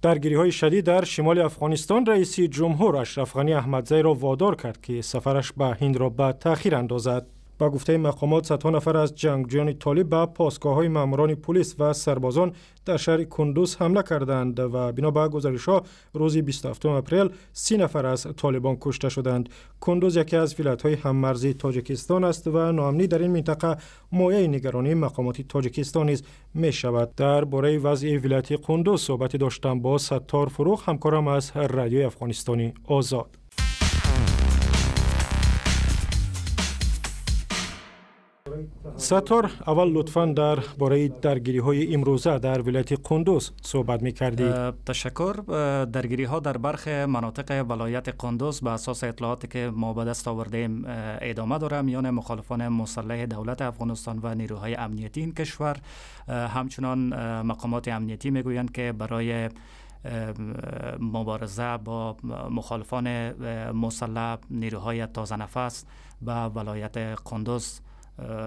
Даргириҳои шадид дар шимоли Афғонистон раиси ҷумҳур Ашраф Ғанӣ Аҳмадзайро водор кард, ки сафараш ба Ҳиндро ба таъхир андозад. Ба гуфтаи мақомот, садҳо нафар аз ҷангҷӯёни толиб ба посгоҳҳои маъмурони пулис ва сарбозон дар шаҳри Кундуз ҳамла карданд ва бино ба гузоришҳо рӯзи 27 апрел 30 нафар аз толибон кушта шуданд. Кундуз яке аз вилоятҳои ҳаммарзии Тоҷикистон аст ва ноамнӣ дар ин минтақа мояи нигаронии мақомоти Тоҷикистон низ мешавад. Дар бораи вазъи вилояти Кундуз суҳбате доштам бо Саттор Фуруғ, ҳамкорам аз Радиои Афғонистони Озод. Саттор, аввал лутфан дар бораи даргириҳои имрӯза дар вилояти Қундуз суҳбат мекардӣ. Ташаккур. Даргириҳо дар бархе манотиқи вилояти Қундуз ба асоси иттилооте ки мо ба даст овардаем идома дорад миёни мухолифони мусаллаҳи давлати Афғонистон ва нерӯҳои амниятии ин кишвар. Ҳамчунон мақомоти амниятӣ мегӯянд, ки барои мубориза бо мухолифони мусаллаҳ нерӯҳои тозанафас ба вилояти Қундуз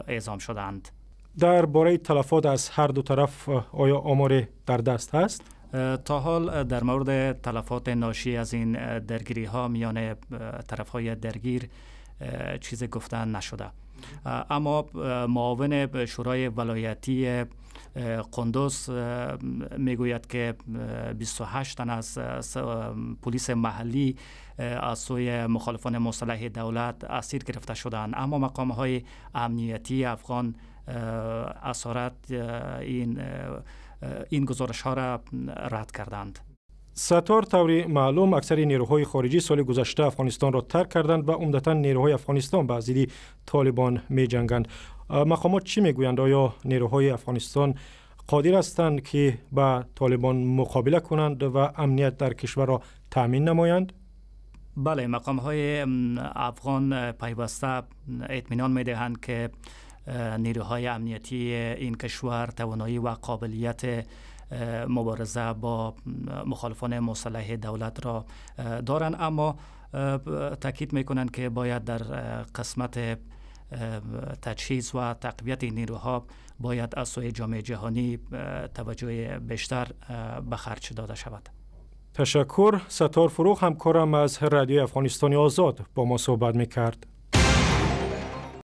эъзом шудаанд. Дар бораи талафот аз ҳар ду тараф оё оморе дар даст ҳаст? То ҳол дар мавриди талафоти ношӣ аз ин даргириҳо миёни тарафҳои даргир чизе гуфта нашуда. Аммо муовини шӯрои вилоятии Қундуз мегӯяд, ки 28 тан аз пулиси маҳаллӣ аз сӯи мухолифони мусаллаҳи давлат асир гирифта шуданд, аммо мақомҳои амниятии афғон асорат ин гузоришҳоро рад карданд. Саттор, таври маълум, аксари нерӯҳои хориҷӣ соли гузашта Афғонистонро тарк карданд ва умдатан нерӯҳои Афғонистон ба зидди толибон меҷанганд. Мақомот чӣ мегӯянд? Оё нерӯҳои Афғонистон қодир ҳастанд, ки ба толибон муқобила кунанд ва амният дар кишварро таъмин намоянд? Бале, мақомҳои афғон пайваста итминон медиҳанд, ки нерӯҳои амниятии ин кишвар тавоноӣ ва қобилият мубориза бо мухолифони мусаллаҳи давлатро доранд, аммо таъкид мекунанд, ки бояд дар қисмати таҷҳиз ва тақвияти нерӯҳо бояд аз сӯи ҷомеаи ҷаҳонӣ таваҷҷӯҳи бештар ба харҷ дода шавад. Ташаккур. Саттор Фуруғ, ҳамкорам аз Радиои Афғонистони Озод, бо мо суҳбат мекард.